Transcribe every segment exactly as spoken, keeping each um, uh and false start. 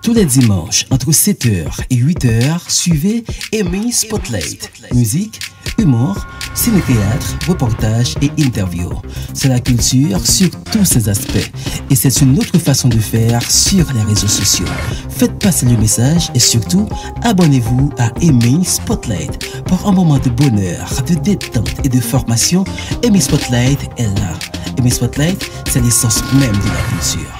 Tous les dimanches, entre sept heures et huit heures, suivez Amy Spotlight. Musique, humour, ciné-théâtre, reportages et interviews. C'est la culture sur tous ses aspects. Et c'est une autre façon de faire sur les réseaux sociaux. Faites passer le message et surtout, abonnez-vous à Amy Spotlight. Pour un moment de bonheur, de détente et de formation, Amy Spotlight est là. Amy Spotlight, c'est l'essence même de la culture.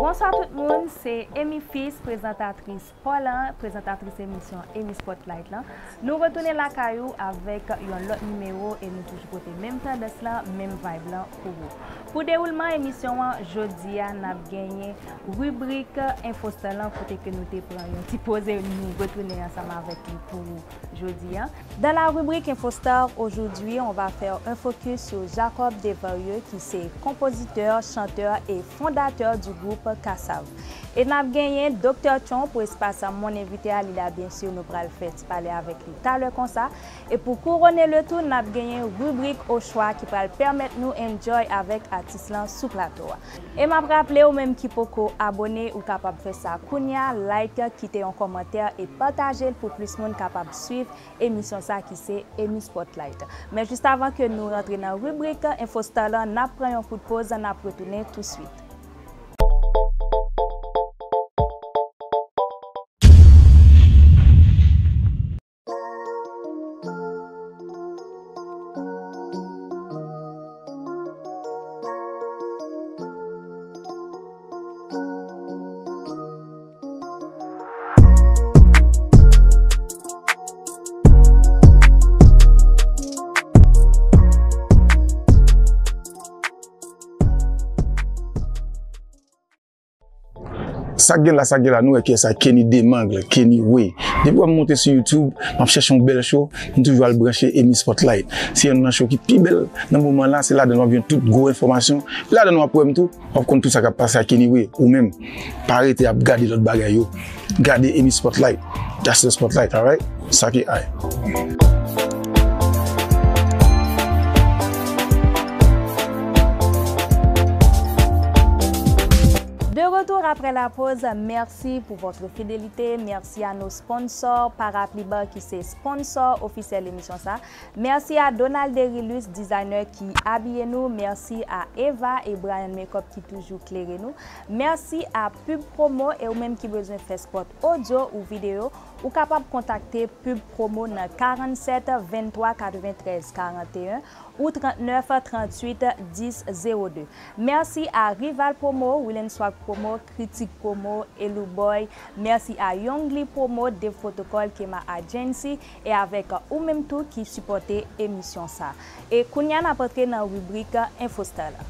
Bonswa tout moun, se Amy Fils, prezantatris pa w lan, prezantatris emisyon Amy Spotlight lan. Nou retounen lakay ou avèk yon lòt nimewo e nou toujou pote menm tandans lan, menm vibe lan pou ou. Pou dewoulman emisyon an, jodi a n ap genyen ribrik Infostar lan kote ke nou te pran yon ti poze, nou retounen ansanm avèk li pou jodi a. Dans la rubrique Infostar, aujourd'hui, on va faire un focus sur Jacob Desvarieux, qui c'est compositeur, chanteur et fondateur du groupe Kassav. E n ap genyen Doktè Tchon pou espas Mon Envite a, li la, byen si, nou pral fè ti pale avèk li talè konsa. E pou kouwone le tou, n ap genyen ribrik Ochwa ki pral pèmèt nou enjoy avèk atis lan sou plato a. E m ap raple, ou menm ki poko abone, ou kapab fè sa kounya, like, kite yon kòmantè e pataje l pou plis moun kapab swiv emisyon sa ki se Amy Spotlight. Men jis avan ke nou rantre nan ribrik Infostar lan, n ap pran yon kout poz, n ap retounen touswit. Sa k gen la, sa k gen la, nou wè kiyès sa, Kenny Demangle, Kenny Way. Depi w ap monte sou YouTube, m ap chèche yon bèl show, m toujou al branche Amy Spotlight. Se youn nan show ki pi bèl nan moman la, se ladan l w ap jwenn tout gwo enfòmasyon. Ladan l w ap wè m tou, w ap konn tout sa k ap pase ak Kenny Way. Ou menm, pa rete ap gade lòt bagay yo. Gade Amy Spotlight. That's the spotlight, alright? Sa ki ay. De retour après la pause, merci pour votre fidélité, merci à nos sponsors, Parapluie Bar ki se sponsor ofisyèl emisyon sa. Mèsi a Donald Derilus, designer ki abiye nou. Mèsi a Eva e Brian Makeup ki toujou klere nou. Mèsi a Pub Promo e ou menm ki bezwen fè spot odyo ou videyo, ou kapab kontakte Pub Promo nan karannsèt venntwa katreventrèz karanteyen ou trannèf tranntuit dis zewo de. Mèsi a Rival Promo, Willenswag Promo, Kritik Promo, Elouboy. Mèsi a Young Lee Promo, Dave Protocol, Kema Agency, e avèk ou menm tou ki sipòte emisyon sa. E kounye a n ap antre nan ribrik Infostar la.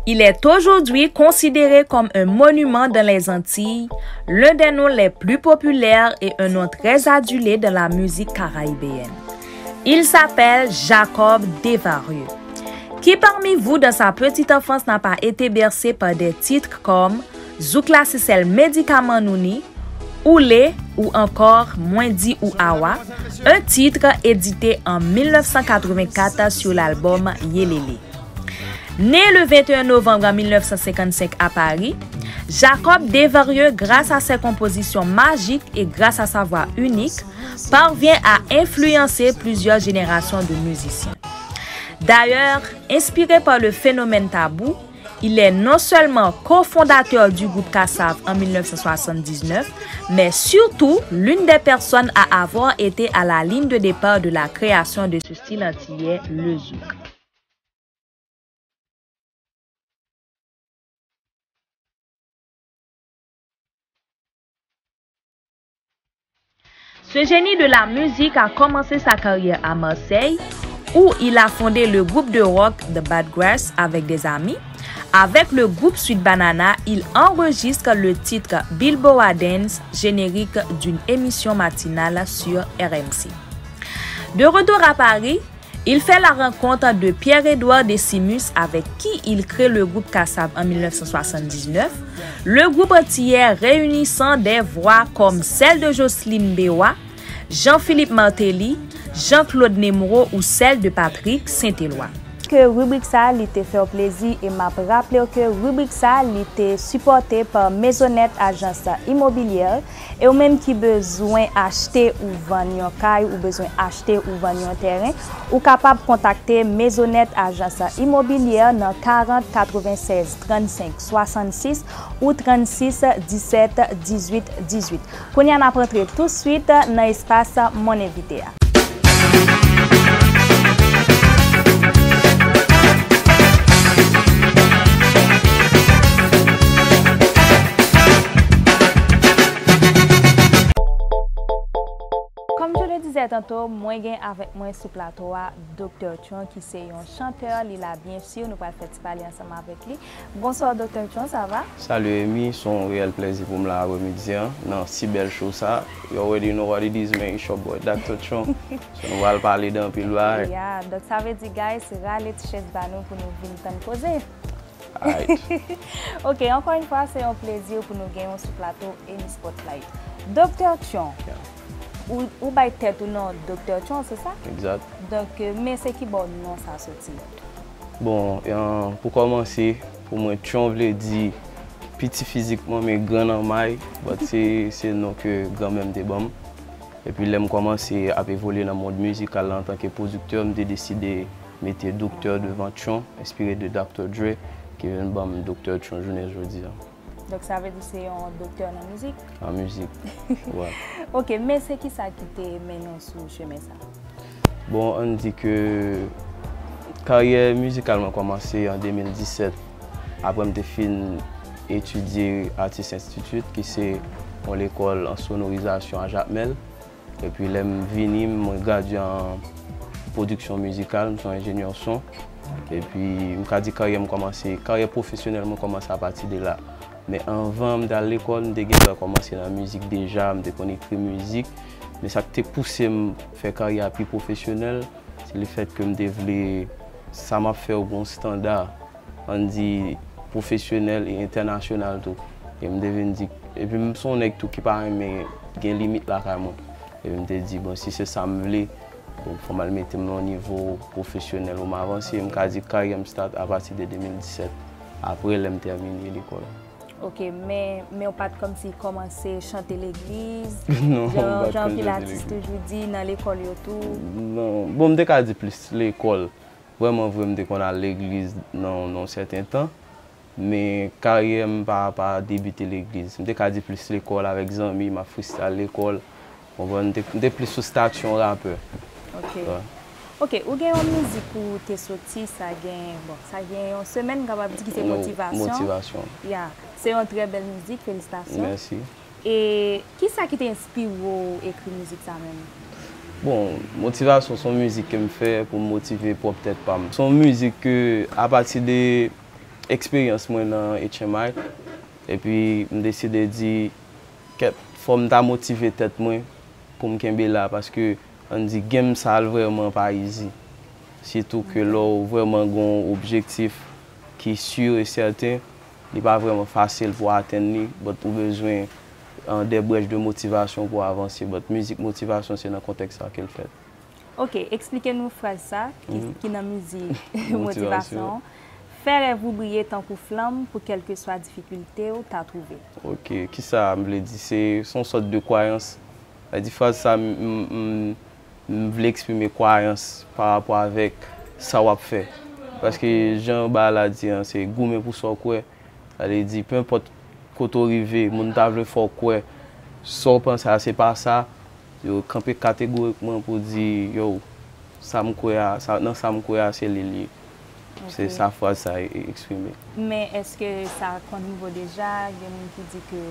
Il est aujourd'hui considéré comme un monument dans les Antilles, l'un des noms les plus populaires et un nom très adulé dans la musique caribéenne. Il s'appelle Jacob Desvarieux. Qui parmi vous, dans sa petite enfance, n'a pas été bercé par des titres comme Zouk la se sèl medikaman nou ni, Ou le, ou encore Mwen di ou awa, un titre édité en mille neuf cent quatre-vingt-quatre sur l'album Yelele. Né le vingt et un novembre mille neuf cent cinquante-cinq à Paris, Jacob Desvarieux, grâce à ses compositions magiques et grâce à sa voix unique, parvient à influencer plusieurs générations de musiciens. D'ailleurs, inspiré par le phénomène Tabou, il est non seulement cofondateur du groupe Kassav en mille neuf cent soixante-dix-neuf, mais surtout l'une des personnes à avoir été à la ligne de départ de la création de ce style antillais, le zouk. Ce génie de la musique a commencé sa carrière à Marseille, où il a fondé le groupe de rock The Bad Grass avec des amis. Avec le groupe Sweet Banana, il enregistre le titre Bilboa Dance, générique d'une émission matinale sur R M C. De retour à Paris, il fait la rencontre de Pierre-Édouard Décimus avec qui il crée le groupe Kassav en mille neuf cent soixante-dix-neuf, le groupe antillais réunissant des voix comme celle de Jocelyne Béroy, Jean-Philippe Martelly, Jean-Claude Nemreau ou celle de Patrick Saint-Éloi. Ke ribrik sa a li te fè w plezi e m ap raple w ke ribrik sa a li te sipòte pa Maisonette Agence Immobilière. E ou menm ki bezwen achte ou vann yon kay, ou bezwen achte ou vann yon tèren, ou kapab kontakte Maisonette Agence Immobilière nan karant katrevennsèz trannsenk swasannsis ou trannsis disèt dizuit dizuit. Kounye a n ap rantre touswit nan espas Mon Envite a. Comme je le disais tantôt, mwen gen avèk mwen sou plato a Doktè Tchon ki se yon chantè, li la byen si nou pral fè ti pale ansanm avèk li. Bonsoir Doktè Tchon, ça va? Salut Amy, se yon reyèl plèzi pou m la aprèmidi an nan si bèl show sa. You already know what it is, man, it's your boy Doktè Tchon. So nou pral pale de anpil bagay. Yeah, donk sa vle di guys, rale ti chèz ba nou pou nou vin tann koze. Alright. Ok, ankò yon fwa, se yon plezi pou nou gen w sou plato Amy Spotlight. Doktè Tchon, yeah, ou, ou bay tèt ou non Doktè Tchon, se sa? Exact. Donk, euh, men se ki bò non sa soti? Bon, euh, pou kòmanse, pou mwen, Tchon vle di piti fizikman, men gran nan may, but se, se non ke granmè m te ban m. Epi lè m kòmanse ap evolye nan mond mizikal la antanke pwodiktè, m te deside mete Doktè devan Tchon, enspire de Doktè Dre, ki vin ban m Doktè Tchon jounen jodi a. Donk sa vle di se yon doktè nan mizik? Nan mizik, wi. Ok, men se kisa ki te mennen w sou chemen sa? Bon, ann di ke karyè mizikal mwen kòmanse an de mil disèt, apre m te fin etidye Artist Institute, ki se yon lekòl an sonorizasyon a Jakmèl. Epi lè m vini, mwen gradye an pwodiksyon mizikal, m se yon enjenyè son. Epi m ka di karyè m kòmanse, karyè pwofesyonèl mwen kòmanse apati de la. Men anvan m t al lekòl, m te gen dwa kòmanse nan mizik deja, m te konn ekri mizik. Men sa k te pouse m fè karyè a pi pwofesyonèl, se lefèt ke m te vle sa m ap fè yo gen yon estanda, ann di, pwofesyonèl e entènasyonal tou. E m te vin di, epi m se yon nèg tou ki pa renmen gen limit lakay mwen. Epi m te di, bon, si se sa m vle, bon, fò m al mete m nan yon nivo pwofesyonèl pou m avanse. M ka di karyè m start apati de de mil disèt, apre lè m tèmine lekòl. Ok, men, men w pa t kòmsi kòmanse chante legliz? Non, m pa t konn chante legliz. Jan, jan anpil atis toujou di, nan lekòl yo tou? Non. Bon, m te ka di plis lekòl. Vrèman vre, m te konn al legliz nan, nan yon sèten tan, men karyè m pa, pa debite legliz. M te ka di plis lekòl avèk zanmi, m ap freestyle lekòl. Konprann? M te, m te plis sou stati yon rapè. Ok. Wi. Ok, ou gen yon mizik ou te soti, sa gen, bon, sa gen yon semèn, m kapab di ki se Motivasyon. Motivasyon. Ya, se yon trè bèl mizik, felisitasyon. Mèsi. E kisa ki te enspire w ekri mizik sa menm? Bon, Motivasyon se yon mizik ke m fè pou m motive pwòp tèt pa m. Se yon mizik ke, apati de eksperyans mwen nan H M I, epi m deside di, kèt, fò m ta motive tèt mwen pou m kenbe la, paske, ann di, game sa l vrèman pa easy. Sitou ke lè w vrèman gen yon objektif ki si e sèten, li pa vrèman fasil pou w atenn li, but ou bezwen, euh, de brèch de motivasyon pou w avanse. But mizik motivasyon, se nan kontèks sa ke l fèt. Ok, eksplike nou fraz sa ki, mhm, ki nan mizik Motivasyon. Motivasyon. Fè rèv ou briye tankou flanm pou kèlkeswa difikilte ou ta twouve. Ok, kisa m vle di? Se, se yon sòt de kwayans. Sa di fraz sa, m, m, m, m vle eksprime kwayans pa rapò avèk sa w ap fè. Paske jan bagay la di an, se goumen pou sa w kwè. Sa vle di, pe enpòt kote w rive, moun ta vle fè w kwè sa w panse a se pa sa, yo kanpe kategorikman pou di, yo, sa m kwè a, sa, nan sa m kwè a, se li l ye. Se sa fraz sa e, e eksprime. Men èske sa konn rive w deja, gen moun ki di ke,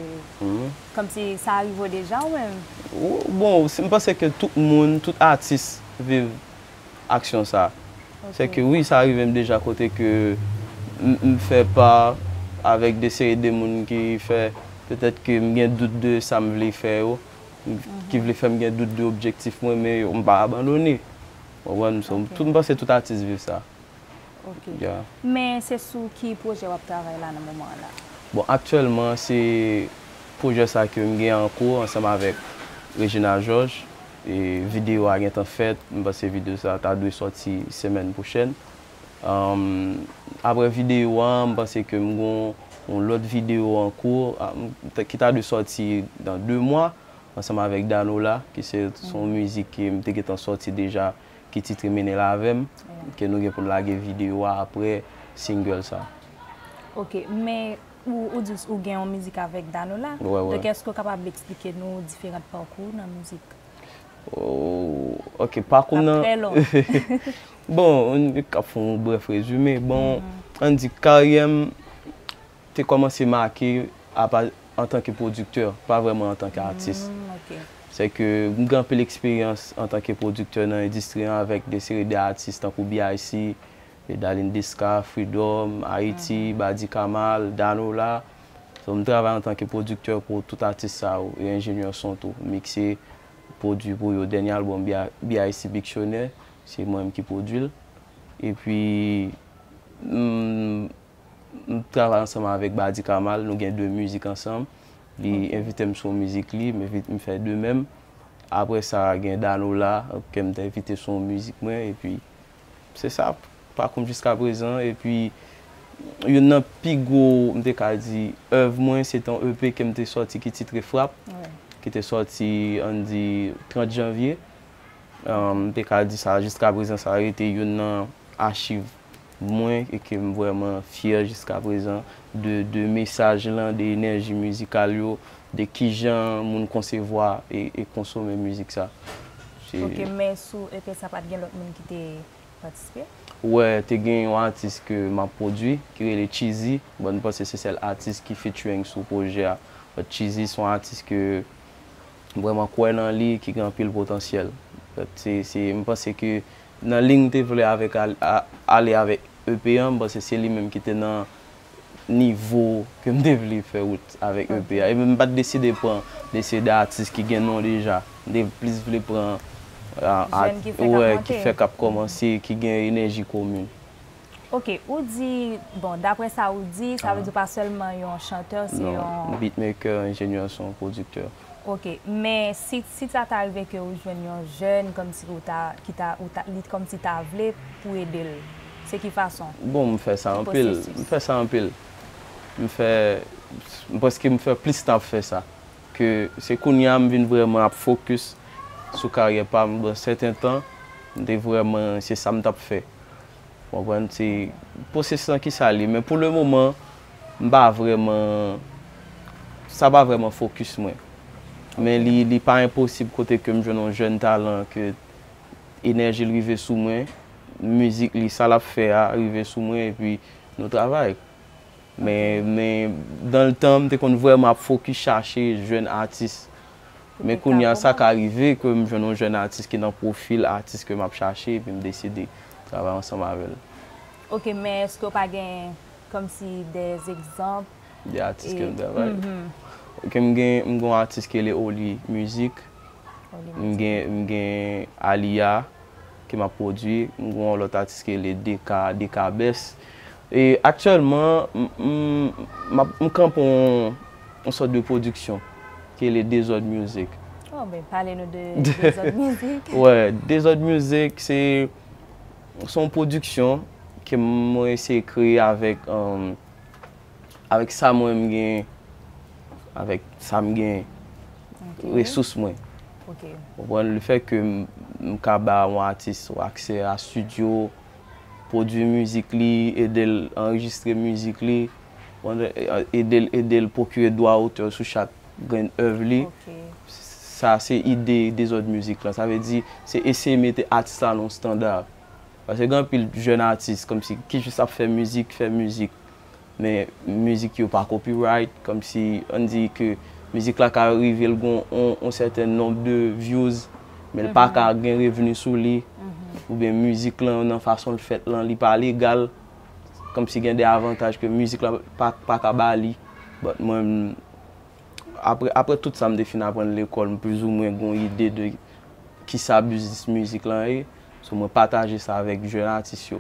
mhm, kòmsi sa rive w deja ou menm? Ou, bon, si, m panse ke tout moun, tout atis viv aksyon sa. Ok. Se ke wi, sa rive m deja kote ke m, m fè pa avèk de seri de moun ki fè petèt ke m gen dout de sa m vle fè yo, m, ki, mhm, vle fè m gen dout de objektif mwen, men yo, m pa abandone. Ou konprann? So, ok, tout, m panse tout atis viv sa. Ok. Yeah. Men se sou ki pwojè w ap travay la nan moman an la? Bon, aktyèlman, se pwojè sa ke m gen an kou ansanm avèk Regina Georges. E videyo a gentan fèt, m panse videyo sa ta dwe sòti semèn pwochèn. Um, apre videyo a, m panse ke m gon yon lòt videyo an kou, a, m, ki ta dwe sòti nan de mwa, ansanm avèk Danola, ki se, se yon mizik ke m te gentan sòti deja, ki titre Mennen l avè m, ke nou gen pou n lage videyo a apre single sa. Ok, men ou, ou di ou gen yon mizik avèk Danola. Wè, wè. Donk, èske w kapab eksplike nou diferan pakou w nan mizik? Oh, ok, pakou m nan. Trè long. Bon, n ka fè yon brèf rezime. Bon, ann di karyè m te kòmanse make apa antanke pwodiktè, pa vrèman antanke atis. Mm, ok. Se ke m gen anpil eksperyans antanke pwodiktè nan endistri an avèk de seri de atis tankou B I C, Darline Desca, Freedom, Haiti, Badi Kamal, Danola. So, m travay antanke pwodiktè pou tout atis sa yo, e enjenyè son tou. M mikse, pwodui pou yo. Dènye albòm B I C Biksyonè, se mwen menm ki pwodui l. Epi, m, m travay ansanm avèk Badi Kamal, nou gen de mizik ansanm. Li envite m sou yon mizik li, m envi-, m fè de menm. Apre sa, gen Danola, ke m te envite sou yon mizik mwen, epi se sa, pakou m jiska prezan. Epi, youn nan pi gwo, m te ka di, èv mwen, se te yon E P ke m te sòti ki titre Frap, ki te sòti, ann di, trant janvye. Um, m te ka di sa, jiska prezan, sa rete youn nan achiv mwen e ke m vrèman fyè jiska prezan de, de mesaj lan, de enèji mizikal yo, de kijan moun konsevwa e, e konsome mizik sa. Se- Ok, men sou E P sa pa t gen lòt moun ki te patisipe? Wè, te gen yon atis ke m ap pwodui, ki rele Cheezy. Bon, m panse se sèl atis ki featuring sou pwojè a. But Cheezy se yon atis ke m vrèman kwè nan li, ki gen anpil potansyèl. But se, se, m panse ke nan liy m te vle avèk al-, a-, ale avèk E P an, m panse se li menm ki te nan nivo ke m te vle fè wout avèk E P a. Epi m pa t deside pran de seri de atis ki gen non deja. M te plis vle pran, a, a- Jèn ki fèk ap wè, monte. Ki fèk ap kòmanse, ki gen enèji komin. Ok, ou di, bon, daprè sa ou di, sa vle di w pa sèlman yon chantè, se Non, yon beatmaker, enjenyè son, pwodiktè. Ok, men si, si sa ta rive ke ou jwenn yon jèn kòmsi ou ta, ki ta, ou ta, li kòmsi ta vle pou ede l, se ki fason? Bon, m fè sa Ki anpil. pwosesis? M fè sa anpil. M fè, m prèske m fè plis tan ap fè sa. Ke se kounye a m vin vrèman ap fokis sou karyè pa m. Bon, sèten tan, m te vrèman, se sa m t ap fè. Konprann? Se pwosesis lan ki sa li. Men pou le moman, m pa vrèman, sa pa vrèman fokis mwen. Men li, li pa enposib kote ke m jwenn yon jèn talan ke enèji l rive sou mwen, mizik li, sa l ap fè a rive sou mwen, epi nou travay. Men, men, dan le tan, m te konn vrèman ap fokis chache jwenn atis. Men kounye a, sa ka rive ke m jwenn yon jèn atis ki nan pwofil atis ke m ap chache, epi m deside travay ansanm avè l. Ok, men èske w pa gen kòmsi de egzanp? De atis ke m travay. Ok, m gen, m gen yon atis ki rele Oli Music. M gen, m gen Aliya, ke m ap pwodui. M gen yon lòt atis ki rele D K, D K Best. E aktyèlman, m, m, m ap, m kanpe yon, yon sòt de pwodiksyon ki rele Dezòd Music. Oh, ben, pale nou de Dezòd Music. Wè, Dezòd Music, se, se yon pwodiksyon ke mwen eseye kreye avèk, um, avèk sa mwen m gen, avèk sa m gen, Ok. Resous mwen. Ok. Konprann? Le fè ke m, m ka ba yon atis aksè a estidyo, pwodui mizik li, ede l anrejistre mizik li, konprann? Ede l, ede l pwokire dwa otè sou chak grenn èv li. Ok. Sa se ide Dezòd Music lan. Sa vle di, se eseye mete atis la nan yon estanda. Paske gen anpil jèn atis, kòmsi, ki jis ap fè mizik, fè mizik. Men mizik yo pa copyright, kòmsi, ann di ke mizik la ka rive l gon on, on sèten nonb de views, men l pa ka gen revni sou li. Oubyen mizik lan, nan fason l fèt lan, li pa legal. Kòmsi gen de avantaj ke mizik la pa, pa ka ba li. But mwen, apre, apre tout sa m te fin aprann lekòl, m plizoumwen gon ide de kisa biznis mizik lan ye. So, mwen pataje sa avèk jèn atis yo.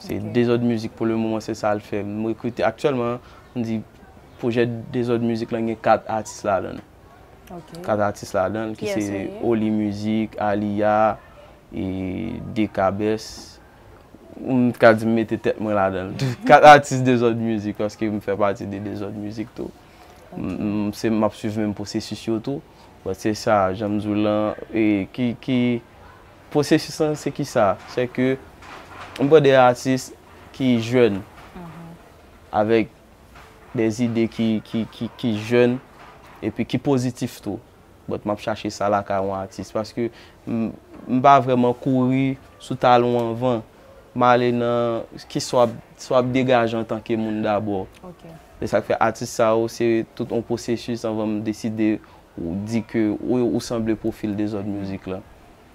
Se Dezòd Music pou le moman, se sa l fè. M rekrite aktyèlman, m di pwojè Dezòd Music lan gen kat atis ladan l. Ok. Kat atis ladan l, ki Kiyès se yo ye? Oli Music, Aliya, e D K Best, M ka di m mete tèt mwen ladan l. Kat atis Dezòd Mizik, paske m fè pati de Dezòd Mizik tou. M, m, se, m ap swiv menm pwosesis yo tou. But se sa, jan m di w lan, e, ki, ki, pwosesis lan, se ki sa? Se ke m pran de atis ki jèn, avèk de zide ki, ki, ki, ki jèn, epi ki pozitif tou. But m ap chache sa lakay yon atis, paske m, m pa vrèman kouri sou talon anvan. M ale nan ki sa w ap, sa w ap degaje antanke moun dabò. Se sa k fè atis sa yo, se tout yon pwosesis anvan m deside ou di ke ou, ou sanble pwofil Dezòd Mizik lan.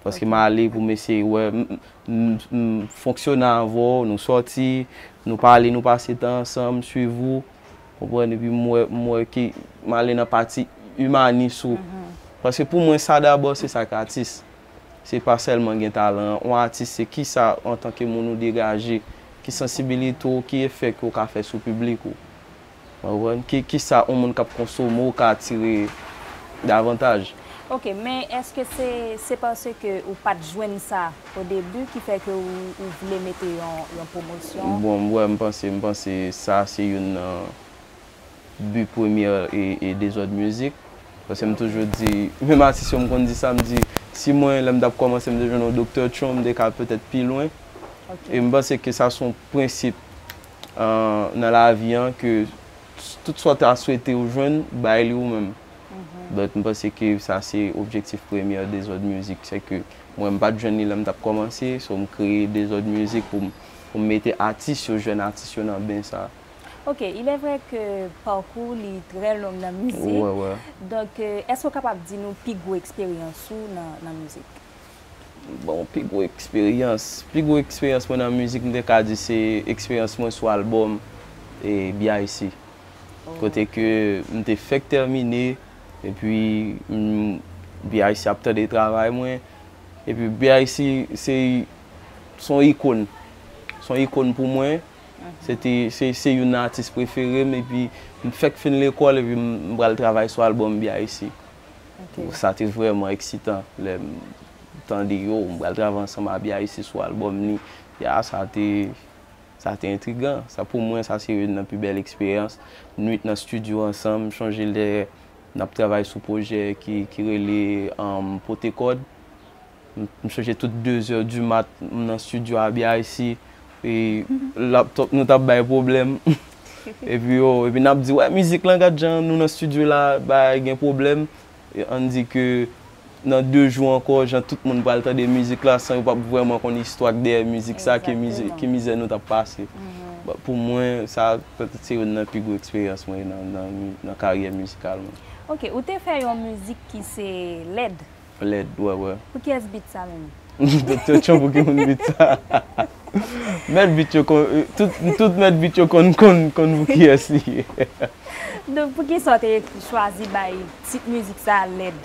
Paske m ale pou m eseye wè, m, m, m fonksyone avè w, nou sòti, nou pale, nou pase tan ansanm, swiv ou, konprann, epi m wè, m wè ke m ale nan pati imanis ou. Paske pou mwen, sa dabò, se sa k atis. Se pa sèlman gen talan. Yon atis, se kisa, antanke moun, ou degaje, ki sansibilite w, ki efè ke w ka fè sou piblik ou. Ou konprann? Ki, kisa yon moun k ap konsome w ka tire davantaj? Ok, men èske se, se paske ou pa t jwenn sa o debi ki fè ke ou, ou vle mete yon, yon pwomosyon? Bon, m, wè, m panse, m panse sa se youn nan bi premye e, e Dezòd Mizik. Paske m toujou di, menm atis yo m konn di sa, m di, si mwen, lè m t ap kòmanse, m te jwenn yon Doktè Tron, m te ka petèt pi lwen. E m panse ke sa se yon prensip, euh, nan lavi an, ke tout sa w ta swete w jwenn, bay li ou menm. Donk, m panse ke sa se objektif premye Dezòd Mizik, se ke mwen, m pa t jwenn li lè m t ap kòmanse, so m kreye Dezòd Mizik pou m, pou m mete atis yo, jèn atis yo nan ben sa. Ok, il est vrai que parcours li très long nan mizik. Wè, wè. Donk, euh, èske w kapab di nou pi gwo eksperyans ou nan, nan mizik? Bon, pi gwo eksperyans, pi gwo eksperyans mwen nan mizik, m te ka di se eksperyans mwen sou albòm e B I C. Kote ke m te fèk tèmine, epi, mm, B I C ap tande travay mwen. Epi B I C se, se yon ikòn. Se yon ikòn pou mwen. Se te, se, se youn nan atis prefere m, epi m fèk fin lekòl, epi m, m pral travay sou albòm B I C. Sa te vrèman eksitan, lè m tande, yo, m pral travay ansanm a B I C sou albòm li. Ya, sa te, sa te entrigan. Sa, pou mwen, sa se youn nan pi bèl eksperyans. Nwit nan estidyo ansanm, m chonje lè n ap travay sou pwojè ki, ki rele, um, Pote Kòd. M, m chonje tout de zè di mat, m nan estidyo a B I C, e laptop nou t ap bay pwoblèm. Epi yo, epi n ap di, wè, mizik lan, gad jan nou nan estidyo la, bay gen pwoblèm. E ann di ke nan de jou ankò, jan tout moun pral tande mizik la, san yo p ap vrèman konn istwa k dèyè mizik sa, ki mize-, ki mizè nou t ap pase. Bon, pou mwen, sa petèt se youn nan pi gwo eksperyans mwen nan, nan, nan karyè mizikal mwen. Ok, ou te fè yon mizik ki se Lèd. Lèd, wè, wè. Pou kiyès beat sa menm? Doktè Tron, pou ki moun beat sa? Mèt beat yo konn, tout, tout mèt beat yo konn, konn, konn pou kiyès li ye. Donk, poukisa w te chwazi bay tit mizik sa a Lèd?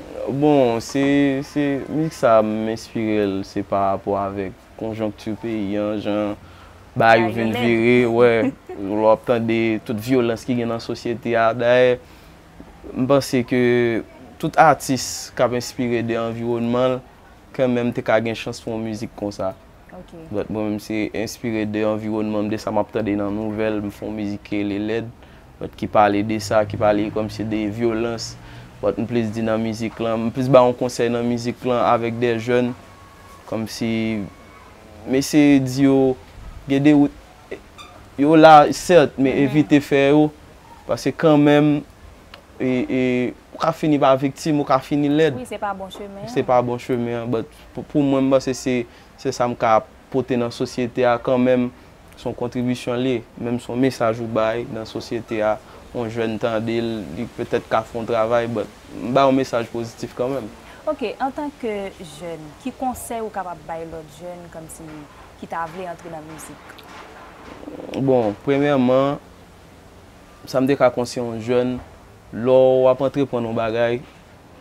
Bon, se, se, mizik sa a, m enspire l, se pa rapò avèk konjonkti peyi an, jan bagay yo vin vire, wè, lè w ap tande tout vyolans ki gen nan sosyete a. Dayè, m panse ke tout atis k ap enspire de anviwònman l, kanmenm te ka gen chans fè yon mizik konsa. But mwen menm se enspire de anviwònman m, de sa m ap tande nan nouvèl, m fè yon mizik ki rele Lèd, but ki pale de sa, ki pale kòmsi de vyolans. But m plis di nan mizik lan, m plis ba yon konsèy nan mizik lan avèk de jèn, kòmsi m eseye di yo, gen de wout, yo la, sèt, men evite fè yo, paske kanmenm, e, e, ou ka fini pa viktim, ou ka fini lèd. Wi, se pa bon chemen an. Se pa bon chemen an, but pou, pou mwen, m panse se, se sa m ka pote nan sosyete a kanmenm, se yon kontribisyon li ye, menm se yon mesaj ou bay nan sosyete a, yon jèn tande l, li petèt ka fè yon travay, but m bay yon mesaj pozitif kanmenm. Ok, antanke jèn, ki konsèy ou kapab bay lòt jèn kòmsi ki ta vle antre nan mizik? Bon, premyèman, sa m te ka konseye yon jèn, lè w ap antreprann yon bagay,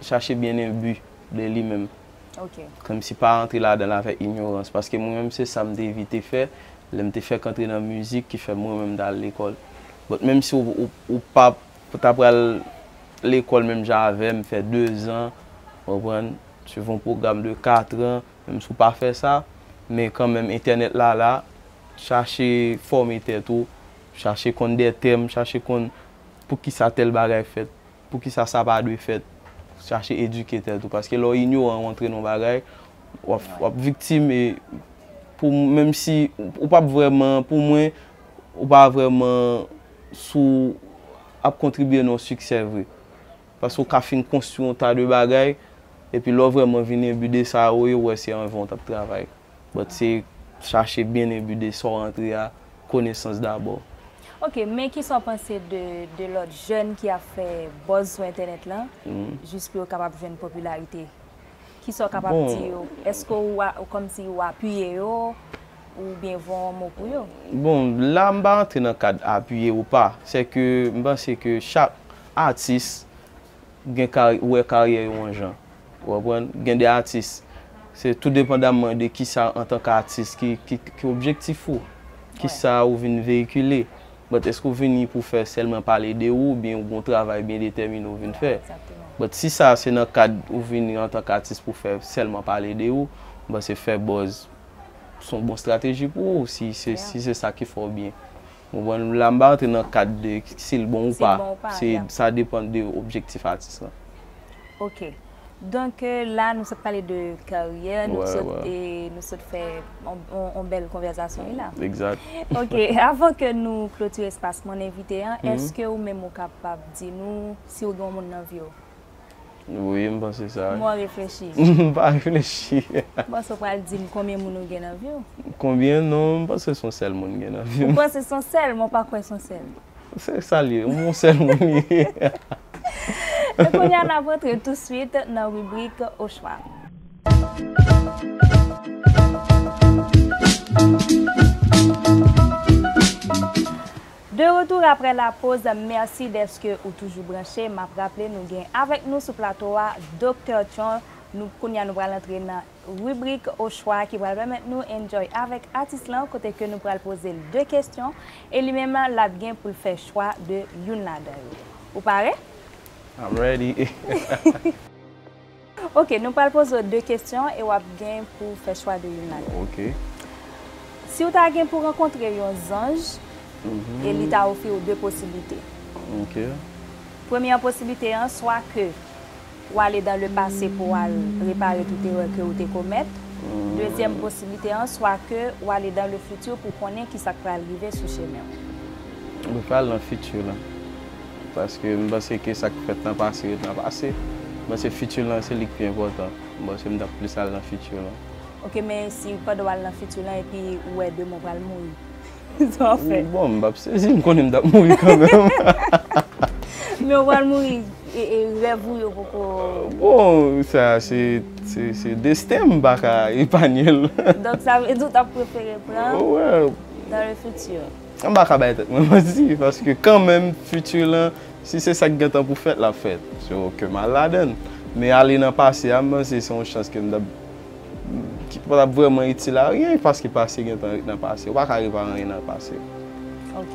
chache byen nan bi de li menm. Ok. Kòmsi pa antre ladan l avèk inyorans, paske mwen menm se sa m te evite fè, lè m te fèk antre nan mizik ki fè mwen menm m t al lekòl. But menm si w, w, w pa, w ta pral lekòl menm jan avè m, fè de zan, w konprann, swiv yon pwogram de kat an, menm si w pa fè sa, men kanmenm entènèt la la, Chache fòme tèt ou, chache konn de tèm, chache konn poukisa tèl bagay fèt, poukisa sa pa dwe fèt, chache edike tèt ou. Paske lè w inyoran, w antre nan yon bagay, w ap, w ap viktim e pou menm si ou p ap vrèman, pou mwen, ou pa vrèman sou ap kontribye nan yon siksè vre. Paske w ka fin konstwi yon ta de bagay, epi lè w vrèman vin enbi de sa yo, ou wè se anven w t ap travay. But se chache byen enbi de sa w antre a, konesans dabò. Ok, men kisa w panse de, de lòt jèn ki ap fè buzz sou entènèt lan, jis pou yo kapab jwenn popilarite? Kisa w kapab di yo? Èske w, a- ou kòmsi ou apiye yo, oubyen voye yon mo pou yo? Bon, la m pa rantre nan kad apiye ou pa. Se ke m panse ke chak atis gen kar- wè karyè yo yon jan. Ou konprann? Gen de atis, se tou depandamman de kisa antanke atis, ki, ki, ki objektif ou, kisa ou vin veyikile. But èske ou vini pou fè sèlman pale de ou, oubyen ou gen yon travay byen detèmine ou vin fè? But si sa se nan kad ou vini antanke atis pou fè sèlman pale de ou, m panse fè buzz se yon bon estrateji pou ou, si se, si se sa ki fè w byen. Ou konprann? La m pa rantre nan kad de si l bon ou pa. Se, sa depann de objektif atis lan. Ok. Donk, euh, la, nou sot pale de karyè, nou sot, e, nou sot fè yon, yon, yon bèl konvèsasyon, wi la. Egzak. Ok, avan ke nou klotire espas mwen envite an, èske ou menm ou kapab di nou si ou gen yon moun nan vi w? Wi, m panse sa. Mwen reflechi. M pa reflechi. M panse w pral di m konbyen moun ou gen nan vi w. Konbyen? Non, m panse se yon sèl moun gen nan vi m. Ou panse se yon sèl, men w pa kwè se yon sèl. Se sa l ye, yon sèl moun li ye. E kounye a n ap rantre touswit nan ribrik Ochwa. De retour après la pause, mèsi dèske ou toujou branche. M ap raple nou gen avèk nou sou plato a Doktè Tyon. Nou, kounye a nou pral antre nan ribrik Ochwa ki pral pèmèt nou enjoy avèk atis lan, kote ke nou pral poze l de kesyon e li menm l ap gen pou l fè chwa de youn ladan yo. Ou pare? I'm ready. Ok, nou pral poze w de kesyon e w ap gen pou w fè chwa de youn ladan yo. Ok. Si w ta gen pou rankontre yon zanj e li ta ofri w de posiblite. Ok. Premyè posiblite an, swa ke w ale dan le pase pou w al repare tout erè ke w te komèt. Dezyèm posiblite an, swa ke w ale dan le fiti pou konnen ki sa k pral rive sou chemen w. Mwen pral nan fiti lan. Paske m panse ke sa k fèt nan pase ret nan pase. M panse fiti lan se li k pi enpòtan. M panse m t ap plis al nan fiti lan. Ok, men si pandan w al nan fiti lan epi ou wè demen w pral mouri, sa w ap fè? Bon, m p ap sezi, m konnen m t ap mouri kanmenm. Men w pral mouri e, e rèv ou yo poko. Bon, sa se, se, se desten, m pa ka epanye l. Donk sa vle di w t ap prefere pran Wè, dans le futur. M pa ka bay tèt mwen manti, paske kanmenm fiti lan, si se sa k gentan pou fèt, l ap fèt. So, ke m al ladan l. Men ale nan pase a, m panse se yon chans ke m t ap, ki pa t ap vrèman itil a ryen, paske pase gentan ret nan pase. Ou pa ka repare anyen nan pase. Ok.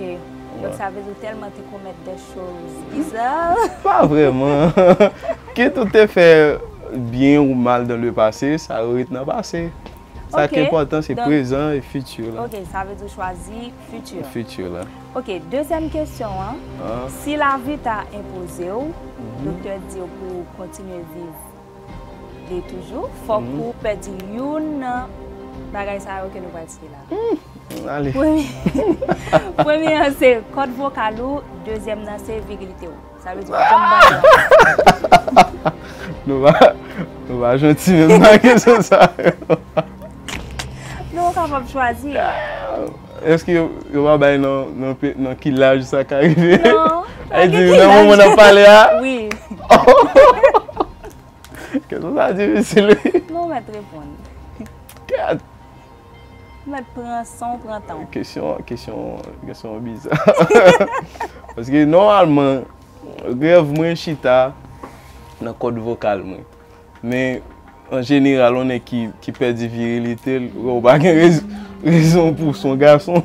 Donk sa vle di w tèlman te komèt de choz bizar. Pa vrèman. Kit ou te fè byen ou mal dans le passé, sa yo ret nan pase. Sa ki enpòtan, se prezan e fiti lan. Ok, sa vle di w chwazi fiti an. Fiti lan. Ok, dezyèm kesyon an. Ah. Si lavi ta enpoze w, doktè di w pou w kontinye viv de toujou, fòk ou pèdi youn nan bagay sa yo ke nou pral site la. Ale. Premye, premye an se kòd vokal ou, dezyèm nan se virilite w. Sa vle di w janm bandi. Nou pa, nou pa janti menm nan kesyon sa yo. Non, ou kapab chwazi. Èske yo, yo pa bay nan, nan, pe- nan ki laj sa ka rive? Non, pa Ay di, gen ki nan laj. Moman n ap pale a? Wi. Kesyon sa difisil, wi. Non, mèt reponn. Gad. Mèt pran san w, pran tan w. Kesyon, kesyon, kesyon biza. Paske nòmalman, rèv mwen chita nan kòd vokal mwen. Men, an jeneral, yon nèg ki, ki pèdi virilite l, ou pa gen rez- rezon pou son gason.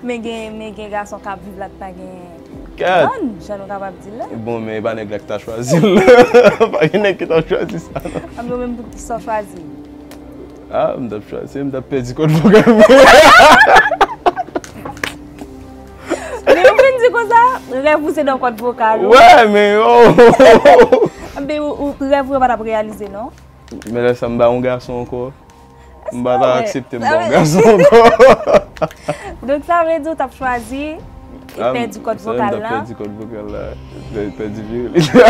Men gen, men gen gason k ap viv la k pa gen Gad. Grann, jan nou kapab di l la. Bon, men e pa nèg la ki ta chwazi l. Pa gen nèg ki ta chwazi sa, non. Anben, ou menm pou ki sa w chwazi? Ah, m t ap chwazi, m t ap pèdi kòd vokal mwen. Li ou vin di konsa, rèv ou se nan kòd vokal ou. Wè, men oh! Anben, ou- ou- rèv ou yo pa t ap reyalize, non? Men lè sa m ba yon gason ankò. M pa ta aksepte m ba yon Sa gason ankò. Donk, sa vle di ou t ap chwazi e pèdi kòd vokal la. Pèdi kòd vokal la. Pè- Pèdi virilite.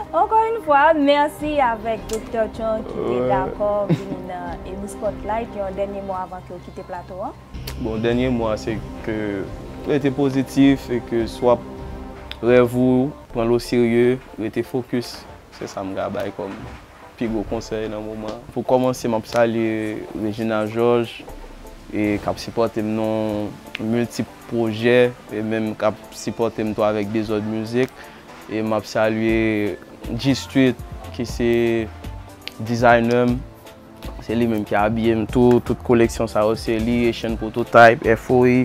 Ankò yon fwa, mèsi avèk Doktè John ki te Ouais. Dakò vini nan Emi Spotlight. Yon dènye mo avan ke w kite plato an. Bon, dènye mo a se ke rete pozitif e ke si w ap rèv ou, pran l o serye, rete fokis. Se sa m ka bay kòm pi gwo konsèy nan moman. Pou kòmanse, m ap salye Regina Georges e k ap sipòte m nan miltip pwojè e menm k ap sipòte m tou avèk Dezòd Music. E m ap salye G Street ki se designer m. Se li menm ki abiye m tou, tout koleksyon sa yo se li, Asian Prototype, F O E.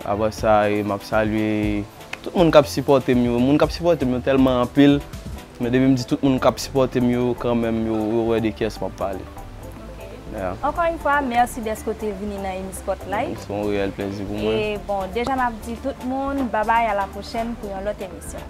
Apre sa, e m ap salye tout moun k ap sipòte m yo. Moun k ap sipòte m yo tèlman anpil, men depi m di tout moun k ap sipòte m yo, kanmenm, yo, yo wè de kiyès m ap pale. Yeah. Ankò yon fwa, mèsi dèske w te vini nan Emi Spotlight. Se yon reyèl plèzi pou mwen. E bon, deja m ap di tout moun, babay, a la pwochèn pou yon lòt emisyon.